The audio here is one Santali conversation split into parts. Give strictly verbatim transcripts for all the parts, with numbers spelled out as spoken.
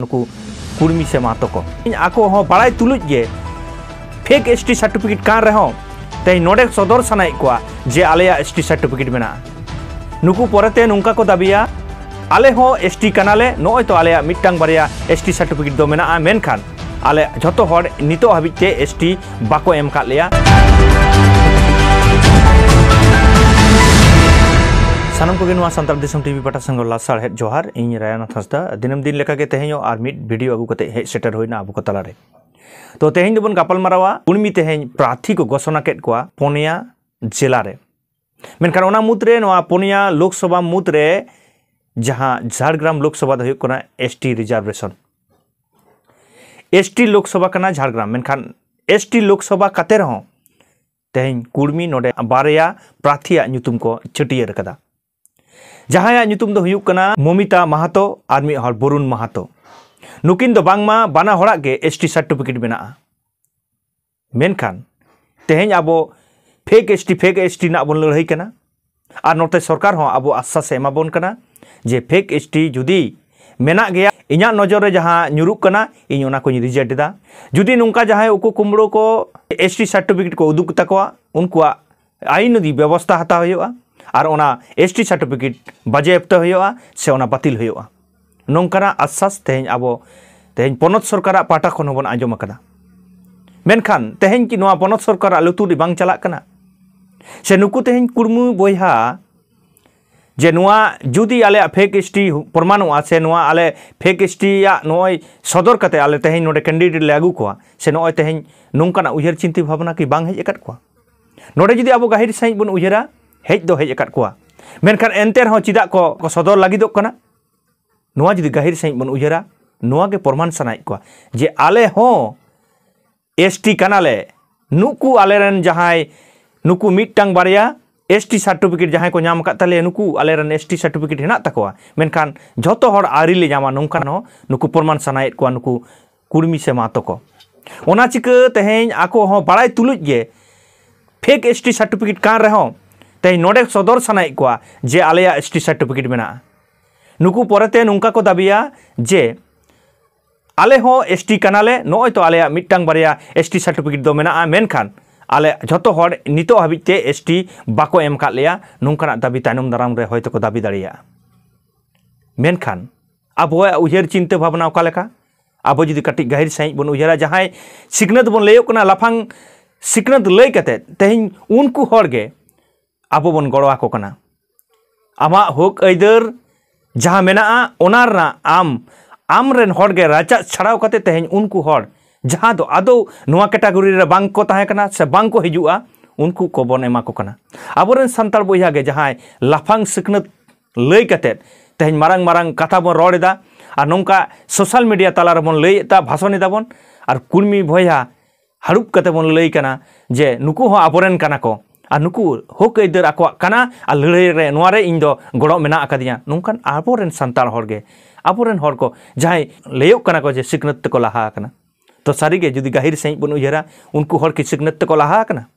ᱱᱩᱠᱩ ᱠᱩᱲᱢᱤ ᱥᱮ ᱢᱟᱦᱟᱛᱚ ᱠᱚ ᱟᱠᱚ ᱦᱚᱸ ᱵᱟᱲᱟᱭ ᱛᱩᱞᱩᱡ ᱜᱮ ᱯᱷᱮᱠ ᱮᱥᱴᱤ ᱥᱟᱨᱴᱤᱯᱷᱤᱠᱮᱴ ᱠᱟᱱ ᱨᱮᱦᱚᱸ ᱛᱮᱦᱮᱧ ᱱᱚᱰᱮ ᱥᱚᱫᱚᱨ ᱥᱟᱱᱟᱭᱮᱫ ᱠᱚᱣᱟ ᱡᱮ ᱟᱞᱮᱭᱟᱜ ᱮᱥᱴᱤ ᱥᱟᱨᱴᱤᱯᱷᱤᱠᱮᱴ ᱢᱮᱱᱟᱜᱼᱟ᱾ ᱱᱩᱠᱩ ᱯᱚᱨᱮᱛᱮ ᱱᱚᱝᱠᱟ ᱠᱚ ᱫᱟᱹᱵᱤᱭᱟ, ᱟᱞᱮ ᱦᱚᱸ ᱮᱥᱴᱤ ᱠᱟᱱᱟᱞᱮ, ᱱᱚᱜᱼᱚᱭ ᱛᱚ ᱟᱞᱮᱭᱟᱜ ᱢᱤᱫᱴᱟᱝ ᱵᱟᱨᱭᱟ ᱮᱥᱴᱤ ᱥᱟᱨᱴᱤᱯᱷᱤᱠᱮᱴ ᱫᱚ ᱢᱮᱱᱟᱜᱼᱟ, ᱢᱮᱱᱠᱷᱟᱱ ᱟᱞᱮ ᱡᱷᱚᱛᱚ ᱦᱚᱲ ᱱᱤᱛᱚᱜ ᱦᱟᱹᱵᱤᱡ ᱛᱮ ᱮᱥᱴᱤ ᱵᱟᱠᱚ ᱮᱢ ᱟᱠᱟᱫ ᱞᱮᱭᱟ᱾ ᱥᱟᱱᱟᱢ ᱠᱚᱜᱮ ᱱᱚᱣᱟ ᱥᱟᱱᱛᱟᱲ ᱫᱤᱥᱚᱢ ᱴᱤᱵᱷᱤ ᱯᱟᱦᱴᱟ ᱥᱮᱱ ᱠᱷᱚᱱ ᱞᱟᱥᱟᱲᱦᱮᱫ ᱡᱚᱦᱟᱨ᱾ ᱤᱧ ᱨᱟᱭᱟᱱᱟᱛᱷ ᱦᱟᱸᱥᱫᱟ᱾ ᱫᱤᱱᱟᱹᱢ ᱫᱤᱱ ᱞᱮᱠᱟᱜᱮ ᱛᱮᱦᱮᱧ ᱦᱚᱸ ᱟᱨ ᱢᱤᱫ ᱵᱷᱤᱰᱤᱭᱳ ᱟᱹᱜᱩ ᱠᱟᱛᱮ ᱦᱮᱡ ᱥᱮᱴᱮᱨ ᱦᱩᱭᱱᱟ ᱟᱵᱚ ᱠᱚ ᱛᱟᱞᱟᱨᱮ᱾ ᱛᱚ ᱛᱮᱦᱮᱧ ᱫᱚᱵᱚᱱ ᱜᱟᱯᱟᱞ ᱢᱟᱨᱟᱣᱟ ᱠᱩᱲᱢᱤ ᱛᱮᱦᱮᱧ ᱯᱨᱟᱨᱛᱷᱤ ᱠᱚ ᱜᱷᱳᱥᱚᱱᱟ ᱠᱮᱫ ᱠᱚᱣᱟ ᱯᱩᱱᱭᱟ ᱡᱮᱞᱟ ᱨᱮ᱾ ᱢᱮᱱᱠᱷᱟᱱ ᱚᱱᱟ ᱢᱩᱫᱽᱨᱮ ᱱᱚᱣᱟ ᱯᱩᱱᱭᱟ ᱞᱳᱠᱥᱚᱵᱷᱟ ᱢᱩᱫᱽᱨᱮ ᱡᱟᱦᱟᱸ ᱡᱷᱟᱲᱜᱨᱟᱢ ᱞᱳᱠᱥᱚᱵᱷᱟ ᱫᱚ ᱦᱩᱭᱩᱜ ᱠᱟᱱᱟ ᱮᱥᱴᱤ ᱨᱤᱡᱟᱨᱵᱷᱮᱥᱚᱱ᱾ ᱮᱥᱴᱤ ᱞᱳᱠᱥᱚᱵᱷᱟ ᱠᱟᱱᱟ ᱡᱷᱟᱲᱜᱨᱟᱢ, ᱢᱮᱱᱠᱷᱟᱱ ᱮᱥᱴᱤ ᱞᱳᱠᱥᱚᱵᱷᱟ ᱠᱟᱛᱮ ᱨᱮᱦᱚᱸ ᱛᱮᱦᱮᱧ ᱠᱩᱲᱢᱤ ᱱᱚᱰᱮ ᱵᱟᱨᱭᱟ ᱯᱨᱟᱨᱛᱷᱤᱭᱟᱜ ᱧᱩᱛᱩᱢ ᱠᱚ ᱪᱷᱟᱹᱴᱭᱟᱹᱨ ᱟᱠᱟᱫᱟ᱾ ᱡᱟᱦᱟᱸᱭᱟᱜ ᱧᱩᱛᱩᱢ ᱫᱚ ᱦᱩᱭᱩᱜ ᱠᱟᱱᱟ ᱢᱚᱢᱤᱛᱟ ᱢᱟᱦᱟᱛᱚ ᱟᱨ ᱢᱤᱫ ᱦᱚᱲ ᱵᱚᱨᱩᱱ ᱢᱟᱦᱟᱛᱚ᱾ ᱱᱩᱠᱤᱱ ᱫᱚ ᱵᱟᱝᱢᱟ ᱵᱟᱱᱟ ᱦᱚᱲᱟᱜ ᱜᱮ ᱮᱥᱴᱤ ᱥᱟᱨᱴᱤᱯᱷᱤᱠᱮᱴ ᱢᱮᱱᱟᱜᱼᱟ᱾ ᱢᱮᱱᱠᱷᱟᱱ ᱛᱮᱦᱮᱧ ᱟᱵᱚ ᱯᱷᱮᱠ ᱮᱥᱴᱤ, ᱯᱷᱮᱠ ᱮᱥᱴᱤ ᱨᱮᱱᱟᱜ ᱵᱚᱱ ᱞᱟᱹᱲᱦᱟᱹᱭ ᱠᱟᱱᱟ᱾ ᱟᱨ ᱱᱚᱛᱮ ᱥᱚᱨᱠᱟᱨ ᱦᱚᱸ ᱟᱵᱚ ᱟᱥᱥᱟᱥ ᱮ ᱮᱢᱟ ᱵᱚᱱ ᱠᱟᱱᱟ ᱡᱮ ᱯᱷᱮᱠ ᱮᱥᱴᱤ ᱡᱩᱫᱤ ᱢᱮᱱᱟᱜ ᱜᱮᱭᱟ, ᱤᱧᱟᱹᱜ ᱱᱚᱡᱚᱨ ᱨᱮ ᱡᱟᱦᱟᱸ ᱧᱩᱨᱩᱜ ᱠᱟᱱᱟ, ᱤᱧ ᱚᱱᱟ ᱠᱚᱧ ᱨᱤᱡᱮᱠᱴ ᱮᱫᱟ᱾ ᱡᱩᱫᱤ ᱱᱚᱝᱠᱟ ᱡᱟᱦᱟᱸᱭ ᱩᱠᱩ ᱠᱩᱢᱵᱽᱲᱩ ᱠᱚ ᱮᱥᱴᱤ ᱥᱟᱨᱴᱤᱯᱷᱤᱠᱮᱴ ᱠᱚ ᱩᱫᱩᱜ ᱛᱟᱠᱚᱣᱟ, ᱩᱱᱠᱩᱣᱟᱜ ᱟᱹᱭᱤᱱ ᱵᱮᱵᱚᱥᱛᱷᱟ ᱦᱟᱛᱟᱣ ᱦᱩᱭᱩᱜᱼᱟ ᱟᱨ ᱚᱱᱟ ᱮᱥᱴᱤ ᱥᱟᱨᱴᱤᱯᱷᱤᱠᱮᱴ ᱵᱟᱡᱮᱭᱟᱯᱛᱚ ᱦᱩᱭᱩᱜᱼᱟ ᱥᱮ ᱚᱱᱟ ᱵᱟᱹᱛᱤᱞ ᱦᱩᱭᱩᱜᱼᱟ᱾ ᱱᱚᱝᱠᱟᱱᱟᱜ ᱟᱥᱥᱟᱥ ᱛᱮᱦᱮᱧ ᱟᱵᱚ, ᱛᱮᱦᱮᱧ ᱯᱚᱱᱚᱛ ᱥᱚᱨᱠᱟᱨᱟᱜ ᱯᱟᱦᱴᱟ ᱠᱷᱚᱱ ᱦᱚᱸᱵᱚᱱ ᱟᱸᱡᱚᱢ ᱟᱠᱟᱫᱟ᱾ ᱢᱮᱱᱠᱷᱟᱱ ᱛᱮᱦᱮᱧ ᱠᱤ ᱱᱚᱣᱟ ᱯᱚᱱᱚᱛ ᱥᱚᱨᱠᱟᱨᱟᱜ ᱞᱩᱛᱩᱨ ᱨᱮ ᱵᱟᱝ ᱪᱟᱞᱟᱜ ᱠᱟᱱᱟ? ᱥᱮ ᱱᱩᱠᱩ ᱛᱮᱦᱮᱧ ᱠᱩᱲᱢᱩ ᱵᱚᱭᱦᱟ ᱡᱮ ᱱᱚᱣᱟ ᱡᱩᱫᱤ ᱟᱞᱮᱭᱟᱜ ᱯᱷᱮᱠ ᱮᱥᱴᱤ ᱯᱨᱚᱢᱟᱱᱚᱜᱼᱟ, ᱥᱮ ᱱᱚᱣᱟ ᱟᱞᱮ ᱯᱷᱮᱠ ᱮᱥᱴᱤᱭᱟᱜ ᱱᱚᱜᱼᱚᱭ ᱥᱚᱫᱚᱨ ᱠᱟᱛᱮ ᱟᱞᱮ ᱛᱮᱦᱮᱧ ᱱᱚᱰᱮ ᱠᱮᱱᱰᱤᱰᱮᱴ ᱞᱮ ᱟᱹᱜᱩ ᱠᱚᱣᱟ, ᱥᱮ ᱱᱚᱜᱼᱚᱭ ᱛᱮᱦᱮᱧ ᱱᱚᱝᱠᱟᱱᱟᱜ ᱩᱭᱦᱟᱹᱨ ᱪᱤᱱᱛᱟᱹ ᱵᱷᱟᱵᱽᱱᱟ ᱠᱤ ᱵᱟᱝ ᱦᱮᱡ ᱟᱠᱟᱫ ᱠᱚᱣᱟ? ᱱᱚᱰᱮ ᱡᱩᱫᱤ ᱟᱵᱚ ᱜᱟᱹᱦᱤᱨ ᱥᱟᱺᱦᱤᱡ ᱵᱚᱱ ᱩᱭᱦᱟᱹᱨᱟ, ᱦᱮᱡ ᱫᱚ ᱦᱮᱡ ᱟᱠᱟᱫ ᱠᱚᱣᱟ, ᱢᱮᱱᱠᱷᱟᱱ ᱮᱱᱛᱮ ᱨᱮᱦᱚᱸ ᱪᱮᱫᱟᱜ ᱠᱚ, ᱠᱚ ᱥᱚᱫᱚᱨ ᱞᱟᱹᱜᱤᱫᱚᱜ ᱠᱟᱱᱟ? ᱱᱚᱣᱟ ᱡᱩᱫᱤ ᱜᱟᱹᱦᱤᱨ ᱥᱟᱺᱦᱤᱡ ᱵᱚᱱ ᱩᱭᱦᱟᱹᱨᱟ, ᱱᱚᱣᱟ ᱜᱮ ᱯᱨᱚᱢᱟᱱ ᱥᱟᱱᱟᱭᱮᱫ ᱠᱚᱣᱟ ᱡᱮ ᱟᱞᱮ ᱦᱚᱸ ᱮᱥᱴᱤ ᱠᱟᱱᱟᱞᱮ᱾ ᱱᱩᱠᱩ ᱟᱞᱮᱨᱮᱱ ᱡᱟᱦᱟᱸᱭ, ᱱᱩᱠᱩ ᱢᱤᱫᱴᱟᱝ ᱵᱟᱨᱭᱟ ᱮᱥᱴᱤ ᱥᱟᱨᱴᱤᱯᱷᱤᱠᱮᱴ ᱡᱟᱦᱟᱸᱭ ᱠᱚ ᱧᱟᱢ ᱟᱠᱟᱫ ᱛᱟᱞᱮᱭᱟ, ᱱᱩᱠᱩ ᱟᱞᱮᱨᱮᱱ ᱮᱥᱴᱤ ᱥᱟᱨᱴᱤᱯᱷᱤᱠᱮᱴ ᱦᱮᱱᱟᱜ ᱛᱟᱠᱚᱣᱟ, ᱢᱮᱱᱠᱷᱟᱱ ᱡᱷᱚᱛᱚ ᱦᱚᱲ ᱟᱹᱣᱨᱤ ᱞᱮ ᱧᱟᱢᱟ, ᱱᱚᱝᱠᱟᱱ ᱦᱚᱸ ᱱᱩᱠᱩ ᱯᱨᱚᱢᱟᱱ ᱥᱟᱱᱟᱭᱮᱫ ᱠᱚᱣᱟ ᱱᱩᱠᱩ ᱠᱩᱲᱢᱤ ᱥᱮ ᱢᱟᱦᱟᱛᱚ ᱠᱚ᱾ ᱚᱱᱟ ᱪᱤᱠᱟᱹ ᱛᱮᱦᱮᱧ ᱟᱠᱚ ᱦᱚᱸ ᱵᱟᱲᱟᱭ ᱛᱩᱞᱩᱡ ᱜᱮ ᱯᱷᱮᱠ ᱮᱥᱴᱤ ᱥᱟᱨᱴᱤᱯᱷᱤᱠᱮᱴ ᱠᱟᱱ ᱨᱮᱦᱚᱸ ᱛᱮᱦᱮᱧ ᱱᱚᱰᱮ ᱥᱚᱫᱚᱨ ᱥᱟᱱᱟᱭᱮᱫ ᱠᱚᱣᱟ ᱡᱮ ᱟᱞᱮᱭᱟᱜ ᱮᱥᱴᱤ ᱥᱟᱨᱴᱤᱯᱷᱤᱠᱮᱴ ᱢᱮᱱᱟᱜᱼᱟ᱾ ᱱᱩᱠᱩ ᱯᱚᱨᱮᱛᱮ ᱱᱚᱝᱠᱟ ᱠᱚ ᱫᱟᱹᱵᱤᱭᱟ ᱡᱮ ᱟᱞᱮ ᱦᱚᱸ ᱮᱥᱴᱤ ᱠᱟᱱᱟᱞᱮ, ᱱᱚᱜᱼᱚᱭ ᱛᱚ ᱟᱞᱮᱭᱟᱜ ᱢᱤᱫᱴᱟᱝ ᱵᱟᱨᱭᱟ ᱮᱥᱴᱤ ᱥᱟᱨᱴᱤᱯᱷᱤᱠᱮᱴ ᱫᱚ ᱢᱮᱱᱟᱜᱼᱟ, ᱢᱮᱱᱠᱷᱟᱱ ᱟᱞᱮ ᱡᱷᱚᱛᱚ ᱦᱚᱲ ᱱᱤᱛᱚᱜ ᱦᱟᱹᱵᱤᱡ ᱛᱮ ᱮᱥᱴᱤ ᱵᱟᱠᱚ ᱮᱢ ᱟᱠᱟᱫ ᱞᱮᱭᱟ, ᱱᱚᱝᱠᱟᱱᱟᱜ ᱫᱟᱹᱵᱤ ᱛᱟᱭᱱᱚᱢ ᱫᱟᱨᱟᱢ ᱨᱮ ᱦᱚᱭᱛᱳ ᱠᱚ ᱫᱟᱹᱵᱤ ᱫᱟᱲᱮᱭᱟᱜᱼᱟ᱾ ᱢᱮᱱᱠᱷᱟᱱ ᱟᱵᱚᱣᱟᱜ ᱩᱭᱦᱟᱹᱨ ᱪᱤᱱᱛᱟᱹ ᱵᱷᱟᱵᱽᱱᱟ ᱚᱠᱟ ᱞᱮᱠᱟ? ᱟᱵᱚ ᱡᱩᱫᱤ ᱠᱟᱹᱴᱤᱡ ᱜᱟᱹᱦᱤᱨ ᱥᱟᱺᱦᱤᱡ ᱵᱚᱱ ᱩᱭᱦᱟᱹᱨᱟ, ᱡᱟᱦᱟᱸᱭ ᱥᱤᱠᱷᱱᱟᱹᱛ ᱵᱚᱱ ᱞᱟᱹᱭᱚᱜ ᱠᱟᱱᱟ, ᱞᱟᱯᱷᱟᱝ ᱥᱤᱠᱷᱱᱟᱹᱛ ᱞᱟᱹᱭ ᱠᱟᱛᱮ ᱛᱮᱦᱮᱧ ᱩᱱᱠᱩ ᱦᱚᱲ ᱜᱮ ᱟᱵᱚ ᱵᱚᱱ ᱜᱚᱲᱚ ᱟᱠᱚ ᱠᱟᱱᱟ᱾ ᱟᱢᱟᱜ ᱦᱚᱠ ᱟᱹᱭᱫᱟᱹᱨ ᱡᱟᱦᱟᱸ ᱢᱮᱱᱟᱜᱼᱟ, ᱚᱱᱟ ᱨᱮᱱᱟᱜ ᱟᱢ, ᱟᱢ ᱨᱮᱱ ᱦᱚᱲ ᱜᱮ ᱨᱟᱪᱟᱜ ᱪᱷᱟᱲᱟᱣ ᱠᱟᱛᱮ ᱛᱮᱦᱮᱧ ᱩᱱᱠᱩ ᱦᱚᱲ ᱡᱟᱦᱟᱸ ᱫᱚ ᱟᱫᱚ ᱱᱚᱣᱟ ᱠᱮᱴᱟᱜᱚᱨᱤ ᱨᱮ ᱵᱟᱝ ᱠᱚ ᱛᱟᱦᱮᱸ ᱠᱟᱱᱟ ᱥᱮ ᱵᱟᱝ ᱠᱚ ᱦᱤᱡᱩᱜᱼᱟ, ᱩᱱᱠᱩ ᱠᱚᱵᱚᱱ ᱮᱢᱟ ᱠᱚ ᱠᱟᱱᱟ᱾ ᱟᱵᱚᱨᱮᱱ ᱥᱟᱱᱛᱟᱲ ᱵᱚᱭᱦᱟ ᱜᱮ ᱡᱟᱦᱟᱸᱭ ᱞᱟᱯᱷᱟᱝ ᱥᱤᱠᱷᱱᱟᱹᱛ ᱞᱟᱹᱭ ᱠᱟᱛᱮ ᱛᱮᱦᱮᱧ ᱢᱟᱨᱟᱝ ᱢᱟᱨᱟᱝ ᱠᱟᱛᱷᱟ ᱵᱚᱱ ᱨᱚᱲ ᱮᱫᱟ, ᱟᱨ ᱱᱚᱝᱠᱟ ᱥᱳᱥᱟᱞ ᱢᱤᱰᱤᱭᱟ ᱛᱟᱞᱟ ᱨᱮᱵᱚᱱ ᱞᱟᱹᱭᱮᱫ ᱛᱟ, ᱵᱷᱟᱥᱚᱱ ᱮᱫᱟ ᱵᱚᱱ, ᱟᱨ ᱠᱩᱲᱢᱤ ᱵᱚᱭᱦᱟ ᱦᱟᱹᱲᱩᱵ ᱠᱟᱛᱮ ᱵᱚᱱ ᱞᱟᱹᱭ ᱠᱟᱱᱟ ᱡᱮ ᱱᱩᱠᱩ ᱦᱚᱸ ᱟᱵᱚᱨᱮᱱ ᱠᱟᱱᱟ ᱠᱚ, ᱟᱨ ᱱᱩᱠᱩ ᱦᱚᱠ ᱟᱹᱭᱫᱟᱹᱨ ᱟᱠᱚᱣᱟᱜ ᱠᱟᱱᱟ, ᱟᱨ ᱞᱟᱹᱲᱦᱟᱹᱭ ᱨᱮ ᱱᱚᱣᱟ ᱨᱮ ᱤᱧ ᱫᱚ ᱜᱚᱲᱚ ᱢᱮᱱᱟᱜ ᱟᱠᱟᱫᱤᱧᱟ᱾ ᱱᱚᱝᱠᱟᱱ ᱟᱵᱚᱨᱮᱱ ᱥᱟᱱᱛᱟᱲ ᱦᱚᱲ ᱜᱮ, ᱟᱵᱚᱨᱮᱱ ᱦᱚᱲ ᱠᱚ ᱡᱟᱦᱟᱸᱭ ᱞᱟᱹᱭᱚᱜ ᱠᱟᱱᱟ ᱠᱚ ᱡᱮ ᱥᱤᱠᱷᱱᱟᱹᱛ ᱛᱮᱠᱚ ᱞᱟᱦᱟ ᱟᱠᱟᱱᱟ, ᱛᱚ ᱥᱟᱹᱨᱤᱜᱮ ᱡᱩᱫᱤ ᱜᱟᱹᱦᱤᱨ ᱥᱟᱺᱦᱤᱡ ᱵᱚᱱ ᱩᱭᱦᱟᱹᱨᱟ, ᱩᱱᱠᱩ ᱦᱚᱲ ᱠᱤ ᱥᱤᱠᱷᱱᱟᱹᱛ ᱛᱮᱠᱚ ᱞᱟᱦᱟ ᱟᱠᱟᱱᱟ?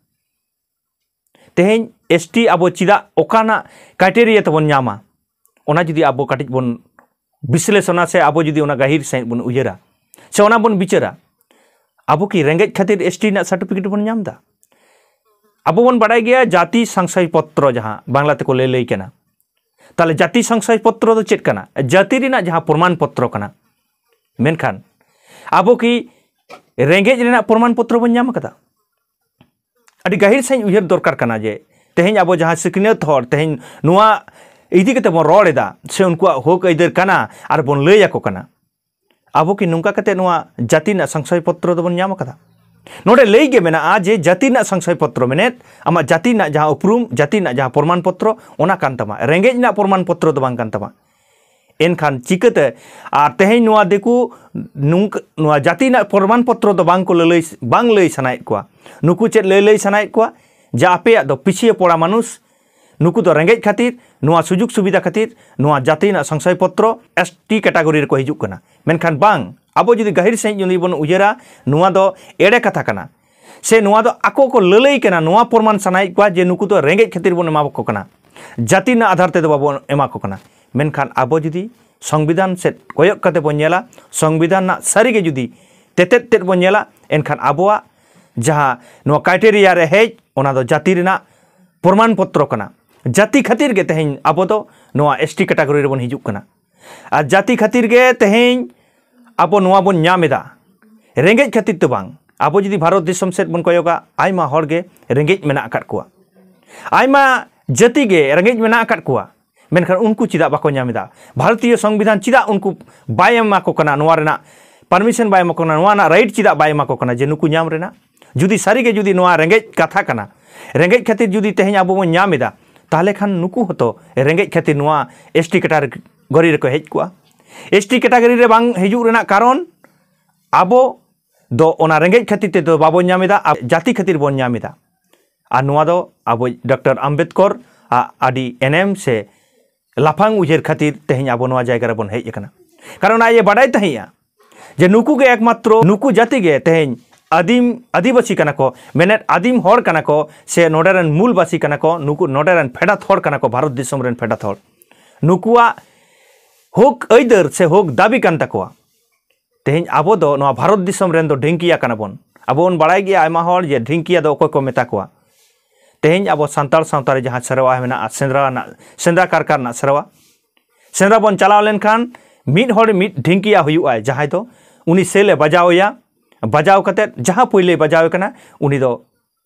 ᱛᱮᱦᱮᱧ ᱮᱥᱴᱤ ᱟᱵᱚ ᱪᱮᱫᱟᱜ, ᱚᱠᱟᱱᱟᱜ ᱠᱨᱟᱭᱴᱮᱨᱤᱭᱟ ᱛᱮᱵᱚᱱ ᱧᱟᱢᱟ, ᱚᱱᱟ ᱡᱩᱫᱤ ᱟᱵᱚ ᱠᱟᱹᱴᱤᱡ ᱵᱚᱱ ᱵᱤᱥᱞᱮᱥᱚᱱᱟ ᱥᱮ ᱟᱵᱚ ᱡᱩᱫᱤ ᱚᱱᱟ ᱜᱟᱹᱦᱤᱨ ᱥᱟᱺᱦᱤᱡ ᱵᱚᱱ ᱩᱭᱦᱟᱹᱨᱟ ᱥᱮ ᱚᱱᱟ ᱵᱚᱱ ᱵᱤᱪᱟᱹᱨᱟ, ᱟᱵᱚ ᱠᱤ ᱨᱮᱸᱜᱮᱡ ᱠᱷᱟᱹᱛᱤᱨ ᱮᱥᱴᱤ ᱨᱮᱱᱟᱜ ᱥᱟᱨᱴᱤᱯᱷᱤᱠᱮᱴ ᱵᱚᱱ ᱧᱟᱢ ᱮᱫᱟ? ᱟᱵᱚ ᱵᱚᱱ ᱵᱟᱲᱟᱭ ᱜᱮᱭᱟ ᱡᱟᱹᱛᱤ ᱥᱚᱝᱥᱚᱭ ᱯᱚᱛᱨᱚ, ᱡᱟᱦᱟᱸ ᱵᱟᱝᱞᱟ ᱛᱮᱠᱚ ᱞᱟᱹᱭ ᱞᱟᱹᱭ ᱠᱟᱱᱟ᱾ ᱛᱟᱦᱚᱞᱮ ᱡᱟᱹᱛᱤ ᱥᱚᱝᱥᱚᱭ ᱯᱚᱛᱨᱚ ᱫᱚ ᱪᱮᱫ ᱠᱟᱱᱟ? ᱡᱟᱹᱛᱤ ᱨᱮᱱᱟᱜ ᱡᱟᱦᱟᱸ ᱯᱨᱚᱢᱟᱱ ᱯᱚᱛᱨᱚ ᱠᱟᱱᱟ᱾ ᱢᱮᱱᱠᱷᱟᱱ ᱟᱵᱚ ᱠᱤ ᱨᱮᱸᱜᱮᱡ ᱨᱮᱱᱟᱜ ᱯᱨᱚᱢᱟᱱ ᱯᱚᱛᱨᱚ ᱵᱚᱱ ᱧᱟᱢ ᱟᱠᱟᱫᱟ? ᱟᱹᱰᱤ ᱜᱟᱹᱦᱤᱨ ᱥᱟᱺᱦᱤᱡ ᱩᱭᱦᱟᱹᱨ ᱫᱚᱨᱠᱟᱨ ᱠᱟᱱᱟ ᱡᱮ ᱛᱮᱦᱮᱧ ᱟᱵᱚ ᱡᱟᱦᱟᱸ ᱥᱤᱠᱷᱱᱟᱹᱛ ᱦᱚᱲ ᱛᱮᱦᱮᱧ ᱱᱚᱣᱟ ᱤᱫᱤ ᱠᱟᱛᱮ ᱵᱚᱱ ᱨᱚᱲ ᱮᱫᱟ ᱥᱮ ᱩᱱᱠᱩᱣᱟᱜ ᱦᱚᱠ ᱟᱹᱭᱫᱟᱹᱨ ᱠᱟᱱᱟ ᱟᱨ ᱵᱚᱱ ᱞᱟᱹᱭ ᱟᱠᱚ ᱠᱟᱱᱟ, ᱟᱵᱚ ᱠᱤ ᱱᱚᱝᱠᱟ ᱠᱟᱛᱮ ᱱᱚᱣᱟ ᱡᱟᱹᱛᱤ ᱨᱮᱱᱟᱜ ᱥᱚᱝᱥᱚᱭ ᱯᱚᱛᱨᱚ ᱫᱚᱵᱚᱱ ᱧᱟᱢ ᱟᱠᱟᱫᱟ? ᱱᱚᱰᱮ ᱞᱟᱹᱭ ᱜᱮ ᱢᱮᱱᱟᱜᱼᱟ ᱡᱮ ᱡᱟᱹᱛᱤ ᱨᱮᱱᱟᱜ ᱥᱚᱝᱥᱚᱭ ᱯᱚᱛᱨᱚ ᱢᱮᱱᱮᱫ ᱟᱢᱟᱜ ᱡᱟᱹᱛᱤ ᱨᱮᱱᱟᱜ ᱡᱟᱦᱟᱸ ᱩᱯᱨᱩᱢ, ᱡᱟᱹᱛᱤ ᱨᱮᱱᱟᱜ ᱡᱟᱦᱟᱸ ᱯᱨᱚᱢᱟᱱ ᱯᱚᱛᱨᱚ, ᱚᱱᱟ ᱠᱟᱱ ᱛᱟᱢᱟ, ᱨᱮᱸᱜᱮᱡ ᱨᱮᱱᱟᱜ ᱯᱨᱚᱢᱟᱱ ᱯᱚᱛᱨᱚ ᱫᱚ ᱵᱟᱝ ᱠᱟᱱ ᱛᱟᱢᱟ᱾ ᱮᱱᱠᱷᱟᱱ ᱪᱤᱠᱟᱹᱛᱮ ᱟᱨ ᱛᱮᱦᱮᱧ ᱱᱚᱣᱟ ᱫᱤᱠᱩ ᱱᱚᱝᱠᱟ, ᱱᱚᱣᱟ ᱡᱟᱹᱛᱤ ᱨᱮᱱᱟᱜ ᱯᱨᱚᱢᱟᱱ ᱯᱚᱛᱨᱚ ᱫᱚ ᱵᱟᱝ ᱠᱚ ᱞᱟᱹᱞᱟᱹᱭ, ᱵᱟᱝ ᱞᱟᱹᱭ ᱥᱟᱱᱟᱭᱮᱫ ᱠᱚᱣᱟ? ᱱᱩᱠᱩ ᱪᱮᱫ ᱞᱟᱹᱭ ᱞᱟᱹᱭ ᱥᱟᱱᱟᱭᱮᱫ ᱠᱚᱣᱟ? ᱡᱮ ᱟᱯᱮᱭᱟᱜ ᱫᱚ ᱯᱤᱪᱷᱤᱭᱟᱹ ᱯᱚᱲᱟ ᱢᱟᱱᱩᱥ, ᱱᱩᱠᱩ ᱫᱚ ᱨᱮᱸᱜᱮᱡ ᱠᱷᱟᱹᱛᱤᱨ ᱱᱚᱣᱟ ᱥᱩᱡᱳᱜᱽ ᱥᱩᱵᱤᱫᱷᱟ ᱠᱷᱟᱹᱛᱤᱨ ᱱᱚᱣᱟ ᱡᱟᱹᱛᱤ ᱨᱮᱱᱟᱜ ᱥᱚᱝᱥᱚᱭ ᱯᱚᱛᱨᱚ ᱮᱥᱴᱤ ᱠᱮᱴᱟᱜᱚᱨᱤ ᱨᱮᱠᱚ ᱦᱤᱡᱩᱜ ᱠᱟᱱᱟ᱾ ᱢᱮᱱᱠᱷᱟᱱ ᱵᱟᱝ, ᱟᱵᱚ ᱡᱩᱫᱤ ᱜᱟᱹᱦᱤᱨ ᱥᱟᱺᱦᱤᱡ ᱡᱩᱫᱤ ᱵᱚᱱ ᱩᱭᱦᱟᱹᱨᱟ, ᱱᱚᱣᱟ ᱫᱚ ᱮᱲᱮ ᱠᱟᱛᱷᱟ ᱠᱟᱱᱟ᱾ ᱥᱮ ᱱᱚᱣᱟ ᱫᱚ ᱟᱠᱚ ᱠᱚ ᱞᱟᱹᱞᱟᱹᱭ ᱠᱟᱱᱟ, ᱱᱚᱣᱟ ᱯᱨᱚᱢᱟᱱ ᱥᱟᱱᱟᱭᱮᱫ ᱠᱚᱣᱟ ᱡᱮ ᱱᱩᱠᱩ ᱫᱚ ᱨᱮᱸᱜᱮᱡ ᱠᱷᱟᱹᱛᱤᱨ ᱵᱚᱱ ᱮᱢᱟ ᱠᱚ ᱠᱟᱱᱟ, ᱡᱟᱹᱛᱤ ᱨᱮᱱᱟᱜ ᱟᱫᱷᱟᱨ ᱛᱮᱫᱚ ᱵᱟᱵᱚᱱ ᱮᱢᱟ ᱠᱚ ᱠᱟᱱᱟ᱾ ᱢᱮᱱᱠᱷᱟᱱ ᱟᱵᱚ ᱡᱩᱫᱤ ᱥᱚᱝᱵᱤᱫᱷᱟᱱ ᱥᱮᱫ ᱠᱚᱭᱚᱜ ᱠᱟᱛᱮ ᱵᱚᱱ ᱧᱮᱞᱟ, ᱥᱚᱝᱵᱤᱫᱷᱟᱱ ᱨᱮᱱᱟᱜ ᱥᱟᱹᱨᱤᱜᱮ ᱡᱩᱫᱤ ᱛᱮᱛᱮᱫ ᱛᱮᱫ ᱵᱚᱱ ᱧᱮᱞᱟ, ᱮᱱᱠᱷᱟᱱ ᱟᱵᱚᱣᱟᱜ ᱡᱟᱦᱟᱸ ᱱᱚᱣᱟ ᱠᱨᱟᱭᱴᱮᱨᱤᱭᱟ ᱨᱮ ᱦᱮᱡ, ᱚᱱᱟ ᱫᱚ ᱡᱟᱹᱛᱤ ᱨᱮᱱᱟᱜ ᱯᱨᱚᱢᱟᱱ ᱯᱚᱛᱨᱚ ᱠᱟᱱᱟ᱾ ᱡᱟᱹᱛᱤ ᱠᱷᱟᱹᱛᱤᱨ ᱜᱮ ᱛᱮᱦᱮᱧ ᱟᱵᱚ ᱫᱚ ᱱᱚᱣᱟ ᱮᱥ ᱴᱤ ᱠᱮᱴᱟᱜᱚᱨᱤ ᱨᱮᱵᱚᱱ ᱦᱤᱡᱩᱜ ᱠᱟᱱᱟ᱾ ᱟᱨ ᱡᱟᱹᱛᱤ ᱠᱷᱟᱹᱛᱤᱨ ᱜᱮ ᱛᱮᱦᱮᱧ ᱟᱵᱚ ᱱᱚᱣᱟ ᱵᱚᱱ ᱧᱟᱢ ᱮᱫᱟ, ᱨᱮᱸᱜᱮᱡ ᱠᱷᱟᱹᱛᱤᱨ ᱫᱚ ᱵᱟᱝ᱾ ᱟᱵᱚ ᱡᱩᱫᱤ ᱵᱷᱟᱨᱚᱛ ᱫᱤᱥᱚᱢ ᱥᱮᱫ ᱵᱚᱱ ᱠᱚᱭᱚᱜᱟ, ᱟᱭᱢᱟ ᱦᱚᱲ ᱜᱮ ᱨᱮᱸᱜᱮᱡ ᱢᱮᱱᱟᱜ ᱟᱠᱟᱫ ᱠᱚᱣᱟ, ᱟᱭᱢᱟ ᱡᱟᱹᱛᱤ ᱜᱮ ᱨᱮᱸᱜᱮᱡ ᱢᱮᱱᱟᱜ ᱟᱠᱟᱫ ᱠᱚᱣᱟ, ᱢᱮᱱᱠᱷᱟᱱ ᱩᱱᱠᱩ ᱪᱮᱫᱟᱜ ᱵᱟᱠᱚ ᱧᱟᱢ ᱮᱫᱟ? ᱵᱷᱟᱨᱚᱛᱤᱭᱚ ᱥᱚᱝᱵᱤᱫᱷᱟᱱ ᱪᱮᱫᱟᱜ ᱩᱱᱠᱩ ᱵᱟᱭ ᱮᱢᱟ ᱠᱚ ᱠᱟᱱᱟ, ᱱᱚᱣᱟ ᱨᱮᱱᱟᱜ ᱯᱟᱨᱢᱤᱥᱚᱱ ᱵᱟᱭ ᱮᱢᱟ ᱠᱚ ᱠᱟᱱᱟ, ᱱᱚᱣᱟ ᱨᱮᱱᱟᱜ ᱨᱟᱭᱤᱴ ᱪᱮᱫᱟᱜ ᱵᱟᱭ ᱮᱢᱟ ᱠᱚ ᱠᱟᱱᱟ ᱡᱮ ᱱᱩᱠᱩ ᱧᱟᱢ ᱨᱮᱱᱟᱜ? ᱡᱩᱫᱤ ᱥᱟᱹᱨᱤᱜᱮ ᱡᱩᱫᱤ ᱱᱚᱣᱟ ᱨᱮᱸᱜᱮᱡ ᱠᱟᱛᱷᱟ ᱠᱟᱱᱟ, ᱨᱮᱸᱜᱮᱡ ᱠᱷᱟᱹᱛᱤᱨ ᱡᱩᱫᱤ ᱛᱮᱦᱮᱧ ᱟᱵᱚ ᱵᱚᱱ ᱧᱟᱢ ᱮᱫᱟ, ᱛᱟᱦᱚᱞᱮ ᱠᱷᱟᱱ ᱱᱩᱠᱩ ᱦᱚᱸᱛᱚ ᱨᱮᱸᱜᱮᱡ ᱠᱷᱟᱹᱛᱤᱨ ᱱᱚᱣᱟ ᱮᱥ ᱴᱤ ᱠᱮᱴᱟᱜᱚᱨᱤ ᱨᱮᱠᱚ ᱦᱮᱡ ᱠᱚᱜᱼᱟ᱾ ᱮᱥ ᱴᱤ ᱠᱮᱴᱟᱜᱚᱨᱤ ᱨᱮ ᱵᱟᱝ ᱦᱤᱡᱩᱜ ᱨᱮᱱᱟᱜ ᱠᱟᱨᱚᱱ, ᱟᱵᱚ ᱫᱚ ᱚᱱᱟ ᱨᱮᱸᱜᱮᱡ ᱠᱷᱟᱹᱛᱤᱨ ᱛᱮᱫᱚ ᱵᱟᱵᱚᱱ ᱧᱟᱢ ᱮᱫᱟ, ᱟᱵ-, ᱡᱟᱹᱛᱤ ᱠᱷᱟᱹᱛᱤᱨ ᱵᱚᱱ ᱧᱟᱢ ᱮᱫᱟ᱾ ᱟᱨ ᱱᱚᱣᱟ ᱫᱚ ᱟᱵᱚ ᱰᱚᱠᱴᱚᱨ ᱟᱢᱵᱮᱫᱠᱚᱨ ᱟᱜ ᱟᱹᱰᱤ ᱮᱱᱮᱢ ᱥᱮ ᱞᱟᱯᱷᱟᱝ ᱩᱭᱦᱟᱹᱨ ᱠᱷᱟᱹᱛᱤᱨ ᱛᱮᱦᱮᱧ ᱟᱵᱚ ᱱᱚᱣᱟ ᱡᱟᱭᱜᱟ ᱨᱮᱵᱚᱱ ᱦᱮᱡ ᱟᱠᱟᱱᱟ᱾ ᱠᱟᱨᱚᱱ ᱟᱡ ᱮ ᱵᱟᱰᱟᱭ ᱛᱟᱦᱮᱸᱫᱼᱟ ᱡᱮ ᱱᱩᱠᱩ ᱜᱮ ᱮᱠᱢᱟᱛᱨᱚ, ᱱᱩᱠᱩ ᱡᱟᱹᱛᱤ ᱜᱮ ᱛᱮᱦᱮᱧ ᱟᱹᱫᱤᱢ ᱟᱹᱫᱤᱵᱟᱹᱥᱤ ᱠᱟᱱᱟ ᱠᱚ, ᱢᱮᱱᱮᱫ ᱟᱹᱫᱤᱢ ᱦᱚᱲ ᱠᱟᱱᱟ ᱠᱚ, ᱥᱮ ᱱᱚᱰᱮ ᱨᱮᱱ ᱢᱩᱞ ᱵᱟᱹᱥᱤ ᱠᱟᱱᱟ ᱠᱚ, ᱱᱩᱠᱩ ᱱᱚᱰᱮ ᱨᱮᱱ ᱯᱷᱮᱰᱟᱛ ᱦᱚᱲ ᱠᱟᱱᱟ ᱠᱚ, ᱵᱷᱟᱨᱚᱛ ᱫᱤᱥᱚᱢ ᱨᱮᱱ ᱯᱷᱮᱰᱟᱛ ᱦᱚᱲ᱾ ᱱᱩᱠᱩᱣᱟᱜ ᱦᱚᱠ ᱟᱹᱭᱫᱟᱹᱨ ᱥᱮ ᱦᱚᱠ ᱫᱟᱹᱵᱤ ᱠᱟᱱ ᱛᱟᱠᱚᱣᱟ᱾ ᱛᱮᱦᱮᱧ ᱟᱵᱚ ᱫᱚ ᱱᱚᱣᱟ ᱵᱷᱟᱨᱚᱛ ᱫᱤᱥᱚᱢ ᱨᱮᱱ ᱫᱚ ᱰᱷᱤᱝᱠᱤᱭᱟ ᱠᱟᱱᱟ ᱵᱚᱱ᱾ ᱟᱵᱚ ᱵᱚᱱ ᱵᱟᱲᱟᱭ ᱜᱮᱭᱟ ᱟᱭᱢᱟ ᱦᱚᱲ ᱡᱮ ᱰᱷᱤᱝᱠᱤᱭᱟ ᱫᱚ ᱚᱠᱚᱭ ᱠᱚ ᱢᱮᱛᱟ ᱠᱚᱣᱟ᱾ ᱛᱮᱦᱮᱧ ᱟᱵᱚ ᱥᱟᱱᱛᱟᱲ ᱥᱟᱶᱛᱟ ᱨᱮ ᱡᱟᱦᱟᱸ ᱥᱮᱨᱣᱟ ᱢᱮᱱᱟᱜᱼᱟ, ᱥᱮᱸᱫᱽᱨᱟ ᱨᱮᱱᱟᱜ, ᱥᱮᱸᱫᱽᱨᱟ ᱠᱟᱨᱠᱟ ᱨᱮᱱᱟᱜ ᱥᱮᱨᱣᱟ, ᱥᱮᱸᱫᱽᱨᱟ ᱵᱚᱱ ᱪᱟᱞᱟᱣ ᱞᱮᱱᱠᱷᱟᱱ ᱢᱤᱫ ᱦᱚᱲ ᱢᱤᱫ ᱰᱷᱤᱝᱠᱤᱭᱟ ᱦᱩᱭᱩᱜᱼᱟᱭ, ᱡᱟᱦᱟᱸᱭ ᱫᱚ ᱩᱱᱤ ᱥᱮᱞ ᱮ ᱵᱟᱡᱟᱣ ᱮᱭᱟ, ᱵᱟᱡᱟᱣ ᱠᱟᱛᱮᱫ ᱡᱟᱦᱟᱸ ᱯᱳᱭᱞᱳᱭ ᱵᱟᱡᱟᱣ ᱮ ᱠᱟᱱᱟ, ᱩᱱᱤ ᱫᱚ,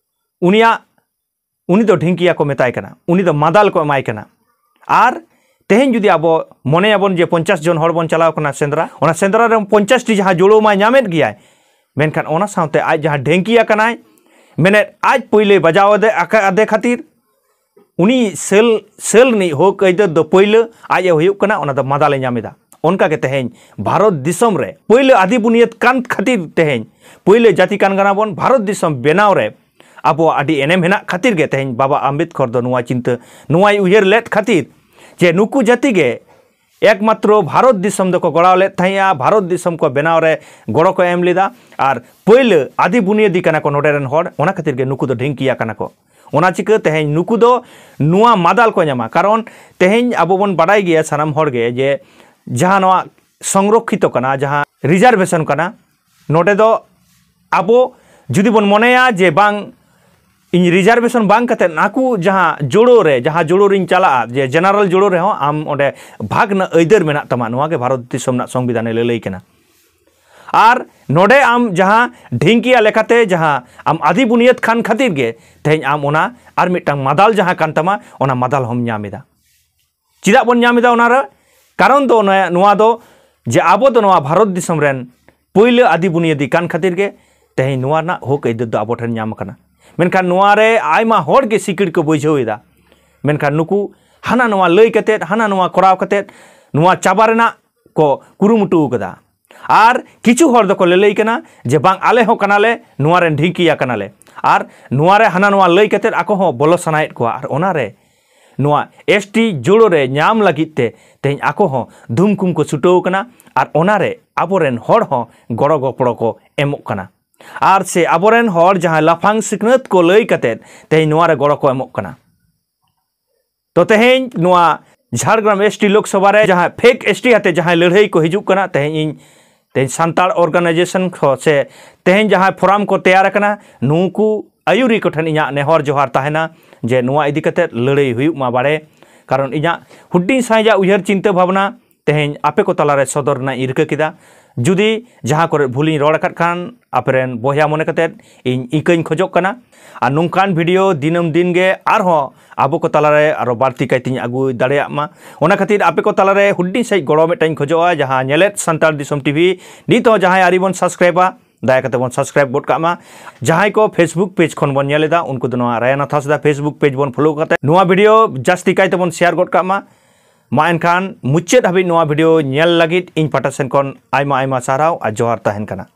ᱩᱱᱤᱭᱟᱜ, ᱩᱱᱤ ᱫᱚ ᱰᱷᱤᱝᱠᱤᱭᱟ ᱠᱚ ᱢᱮᱛᱟᱭ ᱠᱟᱱᱟ, ᱩᱱᱤ ᱫᱚ ᱢᱟᱫᱟᱞ ᱠᱚ ᱮᱢᱟᱭ ᱠᱟᱱᱟ᱾ ᱟᱨ ᱛᱮᱦᱮᱧ ᱡᱩᱫᱤ ᱟᱵᱚ ᱢᱚᱱᱮᱭᱟᱵᱚᱱ ᱡᱮ ᱯᱚᱧᱪᱟᱥ ᱡᱚᱱ ᱦᱚᱲ ᱵᱚᱱ ᱪᱟᱞᱟᱣ ᱠᱟᱱᱟ ᱥᱮᱸᱫᱽᱨᱟ, ᱚᱱᱟ ᱥᱮᱸᱫᱽᱨᱟ ᱨᱮ ᱯᱚᱧᱪᱟᱥ ᱴᱤ ᱡᱟᱦᱟᱸ ᱡᱩᱲᱟᱹᱣ ᱢᱟᱭ ᱧᱟᱢᱮᱫ ᱜᱮᱭᱟᱭ, ᱢᱮᱱᱠᱷᱟᱱ ᱚᱱᱟ ᱥᱟᱶᱛᱮ ᱟᱡ ᱡᱟᱦᱟᱸ ᱰᱷᱤᱝᱠᱤᱭᱟ ᱠᱟᱱᱟᱭ, ᱢᱮᱱᱮᱫ ᱟᱡ ᱯᱳᱭᱞᱳᱭ ᱵᱟᱡᱟᱣ ᱟᱫᱮ, ᱟᱠᱟ-, ᱟᱫᱮ ᱠᱷᱟᱹᱛᱤᱨ ᱩᱱᱤ ᱥᱮᱞ, ᱥᱮᱞ ᱨᱤᱱᱤᱡ ᱦᱚᱠ ᱟᱹᱭᱫᱟᱹᱨ ᱫᱚ ᱯᱟᱹᱭᱞᱟᱹ ᱟᱡ ᱮ ᱦᱩᱭᱩᱜ ᱠᱟᱱᱟ, ᱚᱱᱟ ᱫᱚ ᱢᱟᱫᱟᱞᱮ ᱧᱟᱢ ᱮᱫᱟ᱾ ᱚᱱᱠᱟ ᱜᱮ ᱛᱮᱦᱮᱧ ᱵᱷᱟᱨᱚᱛ ᱫᱤᱥᱚᱢ ᱨᱮ ᱯᱟᱹᱭᱞᱟᱹ ᱟᱹᱫᱤ ᱵᱩᱱᱤᱭᱟᱹᱫ ᱠᱟᱱ ᱠᱷᱟᱹᱛᱤᱨ ᱛᱮᱦᱮᱧ ᱯᱟᱹᱭᱞᱟᱹ ᱡᱟᱹᱛᱤ ᱠᱟᱱ ᱠᱟᱱᱟ ᱵᱚᱱ᱾ ᱵᱷᱟᱨᱚᱛ ᱫᱤᱥᱚᱢ ᱵᱮᱱᱟᱣ ᱨᱮ ᱟᱵᱚᱣᱟᱜ ᱟᱹᱰᱤ ᱮᱱᱮᱢ ᱦᱮᱱᱟᱜ ᱠᱷᱟᱹᱛᱤᱨ ᱜᱮ ᱛᱮᱦᱮᱧ ᱵᱟᱵᱟ ᱟᱢᱵᱮᱫᱠᱚᱨ ᱫᱚ ᱱᱚᱣᱟ ᱪᱤᱱᱛᱟᱹ, ᱱᱚᱣᱟᱭ ᱩᱭᱦᱟᱹᱨ ᱞᱮᱫ ᱠᱷᱟᱹᱛᱤᱨ ᱡᱮ ᱱᱩᱠᱩ ᱡᱟᱹᱛᱤ ᱜᱮ ᱮᱠᱢᱟᱛᱨᱚ ᱵᱷᱟᱨᱚᱛ ᱫᱤᱥᱚᱢ ᱫᱚᱠᱚ ᱜᱚᱲᱟᱣ ᱞᱮᱫ ᱛᱟᱦᱮᱸᱜᱼᱟ, ᱵᱷᱟᱨᱚᱛ ᱫᱤᱥᱚᱢ ᱠᱚ ᱵᱮᱱᱟᱣ ᱨᱮ ᱜᱚᱲᱚ ᱠᱚ ᱮᱢ ᱞᱮᱫᱟ, ᱟᱨ ᱯᱟᱹᱭᱞᱟᱹ ᱟᱹᱫᱤ ᱵᱩᱱᱤᱭᱟᱹᱫᱤ ᱠᱟᱱᱟ ᱠᱚ ᱱᱚᱰᱮ ᱨᱮᱱ ᱦᱚᱲ, ᱚᱱᱟ ᱠᱷᱟᱹᱛᱤᱨ ᱜᱮ ᱱᱩᱠᱩ ᱫᱚ ᱰᱷᱤᱝᱠᱤᱭᱟ ᱠᱟᱱᱟ ᱠᱚ᱾ ᱚᱱᱟ ᱪᱤᱠᱟᱹ ᱛᱮᱦᱮᱧ ᱱᱩᱠᱩ ᱫᱚ ᱱᱚᱣᱟ ᱢᱟᱫᱟᱞ ᱠᱚ ᱧᱟᱢᱟ᱾ ᱠᱟᱨᱚᱱ ᱛᱮᱦᱮᱧ ᱟᱵᱚ ᱵᱚᱱ ᱵᱟᱰᱟᱭ ᱜᱮᱭᱟ ᱥᱟᱱᱟᱢ ᱦᱚᱲ ᱜᱮ ᱡᱮ ᱡᱟᱦᱟᱸ ᱱᱚᱣᱟ ᱥᱚᱝᱨᱚᱠᱠᱷᱤᱛᱚ ᱠᱟᱱᱟ, ᱡᱟᱦᱟᱸ ᱨᱤᱡᱟᱨᱵᱷᱮᱥᱚᱱ ᱠᱟᱱᱟ, ᱱᱚᱰᱮ ᱫᱚ ᱟᱵᱚ ᱡᱩᱫᱤ ᱵᱚᱱ ᱢᱚᱱᱮᱭᱟ ᱡᱮ ᱵᱟᱝ, ᱤᱧ ᱨᱤᱡᱟᱨᱵᱷᱮᱥᱚᱱ ᱵᱟᱝ ᱠᱟᱛᱮᱫ ᱱᱟᱠᱩ ᱡᱟᱦᱟᱸ ᱡᱳᱲᱳ ᱨᱮ, ᱡᱟᱦᱟᱸ ᱡᱳᱲᱳ ᱨᱤᱧ ᱪᱟᱞᱟᱜᱼᱟ, ᱡᱮ ᱡᱮᱱᱟᱨᱮᱞ ᱡᱳᱲᱳ ᱨᱮᱦᱚᱸ ᱟᱢ ᱚᱸᱰᱮ ᱵᱷᱟᱜᱽ ᱨᱮᱱᱟᱜ ᱟᱹᱭᱫᱟᱹᱨ ᱢᱮᱱᱟᱜ ᱛᱟᱢᱟ, ᱱᱚᱣᱟ ᱜᱮ ᱵᱷᱟᱨᱚᱛ ᱫᱤᱥᱚᱢ ᱨᱮᱱᱟᱜ ᱥᱚᱝᱵᱤᱫᱷᱟᱱᱮ ᱞᱟᱹᱞᱟᱹᱭ ᱠᱟᱱᱟ᱾ ᱟᱨ ᱱᱚᱰᱮ ᱟᱢ ᱡᱟᱦᱟᱸ ᱰᱷᱤᱝᱠᱤᱭᱟ ᱞᱮᱠᱟᱛᱮ ᱡᱟᱦᱟᱸ ᱟᱢ ᱟᱹᱫᱤ ᱵᱩᱱᱤᱭᱟᱹᱫ ᱠᱷᱟᱱ ᱠᱷᱟᱹᱛᱤᱨ ᱜᱮ ᱛᱮᱦᱮᱧ ᱟᱢ ᱚᱱᱟ ᱟᱨ ᱢᱤᱫᱴᱟᱝ ᱢᱟᱫᱟᱞ ᱡᱟᱦᱟᱸ ᱠᱟᱱ ᱛᱟᱢᱟ, ᱚᱱᱟ ᱢᱟᱫᱟᱞ ᱦᱚᱸᱢ ᱧᱟᱢ ᱮᱫᱟ᱾ ᱪᱮᱫᱟᱜ ᱵᱚᱱ ᱧᱟᱢ ᱮᱫᱟ ᱚᱱᱟ ᱨᱮ? ᱠᱟᱨᱚᱱ ᱫᱚ ᱱᱚᱣᱟ, ᱱᱚᱣᱟ ᱫᱚ ᱡᱮ ᱟᱵᱚ ᱫᱚ ᱱᱚᱣᱟ ᱵᱷᱟᱨᱚᱛ ᱫᱤᱥᱚᱢ ᱨᱮᱱ ᱯᱩᱭᱞᱟᱹ ᱟᱹᱫᱤ ᱵᱩᱱᱤᱭᱟᱹᱫᱤ ᱠᱟᱱ ᱠᱷᱟᱹᱛᱤᱨ ᱜᱮ ᱛᱮᱦᱮᱧ ᱱᱚᱣᱟ ᱨᱮᱱᱟᱜ ᱦᱚᱠ ᱟᱹᱭᱫᱟᱹᱨ ᱫᱚ ᱟᱵᱚ ᱴᱷᱮᱱ ᱧᱟᱢ ᱟᱠᱟᱱᱟ᱾ ᱢᱮᱱᱠᱷᱟᱱ ᱱᱚᱣᱟ ᱨᱮ ᱟᱭᱢᱟ ᱦᱚᱲ ᱜᱮ ᱥᱤᱠᱤᱲ ᱠᱚ ᱵᱩᱡᱷᱟᱹᱣ ᱮᱫᱟ᱾ ᱢᱮᱱᱠᱷᱟᱱ ᱱᱩᱠᱩ ᱦᱟᱱᱟ ᱱᱚᱣᱟ ᱞᱟᱹᱭ ᱠᱟᱛᱮᱫ, ᱦᱟᱱᱟ ᱱᱚᱣᱟ ᱠᱚᱨᱟᱣ ᱠᱟᱛᱮᱫ ᱱᱚᱣᱟ ᱪᱟᱵᱟ ᱨᱮᱱᱟᱜ ᱠᱚ ᱠᱩᱨᱩᱢᱩᱴᱩ ᱟᱠᱟᱫᱟ᱾ ᱟᱨ ᱠᱤᱪᱷᱩ ᱦᱚᱲ ᱫᱚᱠᱚ ᱞᱟᱹᱞᱟᱹᱭ ᱠᱟᱱᱟ ᱡᱮ ᱵᱟᱝ, ᱟᱞᱮ ᱦᱚᱸ ᱠᱟᱱᱟᱞᱮ, ᱱᱚᱣᱟ ᱨᱮᱱ ᱰᱷᱤᱝᱠᱤᱭᱟ ᱠᱟᱱᱟᱞᱮ᱾ ᱟᱨ ᱱᱚᱣᱟ ᱨᱮ ᱦᱟᱱᱟ ᱱᱚᱣᱟ ᱞᱟᱹᱭ ᱠᱟᱛᱮᱫ ᱟᱠᱚ ᱦᱚᱸ ᱵᱚᱞᱚ ᱥᱟᱱᱟᱭᱮᱫ ᱠᱚᱣᱟ᱾ ᱟᱨ ᱚᱱᱟ ᱨᱮ ᱱᱚᱣᱟ ᱮᱥ ᱴᱤ ᱡᱳᱲᱳ ᱨᱮ ᱧᱟᱢ ᱞᱟᱹᱜᱤᱫ ᱛᱮ ᱛᱮᱦᱮᱧ ᱟᱠᱚ ᱦᱚᱸ ᱫᱷᱩᱢᱠᱩᱢ ᱠᱚ ᱪᱷᱩᱴᱟᱹᱣ ᱟᱠᱟᱱᱟ᱾ ᱟᱨ ᱚᱱᱟ ᱨᱮ ᱟᱵᱚᱨᱮᱱ ᱦᱚᱲ ᱦᱚᱸ ᱜᱚᱲᱚ ᱜᱚᱯᱚᱲᱚ ᱠᱚ ᱮᱢᱚᱜ ᱠᱟᱱᱟ᱾ ᱟᱨ ᱥᱮ ᱟᱵᱚᱨᱮᱱ ᱦᱚᱲ ᱡᱟᱦᱟᱸᱭ ᱞᱟᱯᱷᱟᱝ ᱥᱤᱠᱷᱱᱟᱹᱛ ᱠᱚ ᱞᱟᱹᱭ ᱠᱟᱛᱮᱫ ᱛᱮᱦᱮᱧ ᱱᱚᱣᱟ ᱨᱮ ᱜᱚᱲᱚ ᱠᱚ ᱮᱢᱚᱜ ᱠᱟᱱᱟ᱾ ᱛᱚ ᱛᱮᱦᱮᱧ ᱱᱚᱣᱟ ᱡᱷᱟᱲᱜᱨᱟᱢ ᱮᱥ ᱴᱤ ᱞᱳᱠᱥᱚᱵᱷᱟ ᱨᱮ ᱡᱟᱦᱟᱸ ᱯᱷᱮᱠ ᱮᱥ ᱴᱤ ᱟᱛᱮ ᱡᱟᱦᱟᱸᱭ ᱞᱟᱹᱲᱦᱟᱹᱭ ᱠᱚ ᱦᱤᱡᱩᱜ ᱠᱟᱱᱟ, ᱛᱮᱦᱮᱧ ᱤᱧ, ᱛᱮᱦᱮᱧ ᱥᱟᱱᱛᱟᱲ ᱚᱨᱜᱟᱱᱟᱭᱡᱮᱥᱚᱱ ᱠᱚ ᱥᱮ ᱛᱮᱦᱮᱧ ᱡᱟᱦᱟᱸᱭ ᱯᱷᱳᱨᱟᱢ ᱠᱚ ᱛᱮᱭᱟᱨ ᱟᱠᱟᱱᱟ, ᱱᱩᱠᱩ ᱟᱹᱭᱩᱨᱤ ᱠᱚᱴᱷᱮᱱ ᱤᱧᱟᱹᱜ ᱱᱮᱦᱚᱨ ᱡᱚᱦᱟᱨ ᱛᱟᱦᱮᱱᱟ ᱡᱮ ᱱᱚᱣᱟ ᱤᱫᱤ ᱠᱟᱛᱮᱫ ᱞᱟᱹᱲᱦᱟᱹᱭ ᱦᱩᱭᱩᱜ ᱢᱟ ᱵᱟᱲᱮ᱾ ᱠᱟᱨᱚᱱ ᱤᱧᱟᱹᱜ ᱦᱩᱰᱤᱧ ᱥᱟᱸᱦᱤᱡᱟᱜ ᱩᱭᱦᱟᱹᱨ ᱪᱤᱱᱛᱟᱹ ᱵᱷᱟᱵᱽᱱᱟ ᱛᱮᱦᱮᱧ ᱟᱯᱮ ᱠᱚ ᱛᱟᱞᱟᱨᱮ ᱥᱚᱫᱚᱨ ᱨᱮᱱᱟᱜ ᱤᱧ ᱨᱤᱠᱟᱹ ᱠᱮᱫᱟ᱾ ᱡᱩᱫᱤ ᱡᱟᱦᱟᱸ ᱠᱚᱨᱮ ᱵᱷᱩᱞᱤᱧ ᱨᱚᱲ ᱟᱠᱟᱫ ᱠᱷᱟᱱ, ᱟᱯᱮᱨᱮᱱ ᱵᱚᱭᱦᱟ ᱢᱚᱱᱮ ᱠᱟᱛᱮᱫ ᱤᱧ ᱤᱠᱟᱹᱧ ᱠᱷᱚᱡᱚᱜ ᱠᱟᱱᱟ᱾ ᱟᱨ ᱱᱚᱝᱠᱟᱱ ᱵᱷᱤᱰᱤᱭᱳ ᱫᱤᱱᱟᱹᱢ ᱫᱤᱱ ᱜᱮ ᱟᱨᱦᱚᱸ ᱟᱵᱚ ᱠᱚ ᱛᱟᱞᱟᱨᱮ ᱟᱨᱚ ᱵᱟᱹᱲᱛᱤ ᱠᱟᱭᱛᱮᱧ ᱟᱹᱜᱩ ᱫᱟᱲᱮᱭᱟᱜ ᱢᱟ᱾ ᱚᱱᱟ ᱠᱷᱟᱹᱛᱤᱨ ᱟᱯᱮ ᱠᱚ ᱛᱟᱞᱟᱨᱮ ᱦᱩᱰᱤᱧ ᱥᱟᱺᱦᱤᱡ ᱜᱚᱲᱚ ᱢᱤᱫᱴᱟᱝ ᱤᱧ ᱠᱷᱚᱡᱚᱜᱼᱟ, ᱡᱟᱦᱟᱸ ᱧᱮᱞᱮᱫ ᱥᱟᱱᱛᱟᱲ ᱫᱤᱥᱚᱢ ᱴᱤᱵᱷᱤ ᱱᱤᱛ ᱦᱚᱸ ᱡᱟᱦᱟᱸᱭ ᱟᱹᱣᱨᱤ ᱵᱚᱱ ᱥᱟᱵᱥᱠᱨᱟᱭᱤᱵᱟ, ᱫᱟᱭᱟ ᱠᱟᱛᱮ ᱵᱚᱱ ᱥᱟᱵᱥᱠᱨᱟᱭᱤᱵ ᱜᱚᱫ ᱠᱟᱜ ᱢᱟ᱾ ᱡᱟᱦᱟᱸᱭ ᱠᱚ ᱯᱷᱮᱥᱵᱩᱠ ᱯᱮᱡᱽ ᱠᱷᱚᱱ ᱵᱚᱱ ᱧᱮᱞ ᱮᱫᱟ, ᱩᱱᱠᱩ ᱫᱚ ᱱᱚᱣᱟ ᱨᱟᱭᱟᱱᱟᱛᱷ ᱦᱟᱸᱥᱫᱟ ᱯᱷᱮᱥᱵᱩᱠ ᱯᱮᱡᱽ ᱵᱚᱱ ᱯᱷᱚᱞᱳ ᱠᱟᱛᱮ ᱱᱚᱣᱟ ᱵᱷᱤᱰᱤᱭᱳ ᱡᱟᱹᱥᱛᱤ ᱠᱟᱭ ᱛᱮᱵᱚᱱ ᱥᱮᱭᱟᱨ ᱜᱚᱫ ᱠᱟᱜ ᱢᱟ᱾ ᱢᱟ ᱮᱱᱠᱷᱟᱱ ᱢᱩᱪᱟᱹᱫ ᱦᱟᱹᱵᱤᱡ ᱱᱚᱣᱟ ᱵᱷᱤᱰᱤᱭᱳ ᱧᱮᱞ ᱞᱟᱹᱜᱤᱫ ᱤᱧ ᱯᱟᱦᱴᱟ ᱥᱮᱱ ᱠᱷᱚᱱ ᱟᱭᱢᱟ ᱟᱭᱢᱟ ᱥᱟᱨᱦᱟᱣ ᱟᱨ ᱡᱚᱦᱟᱨ ᱛᱟᱦᱮᱱ ᱠᱟᱱᱟ᱾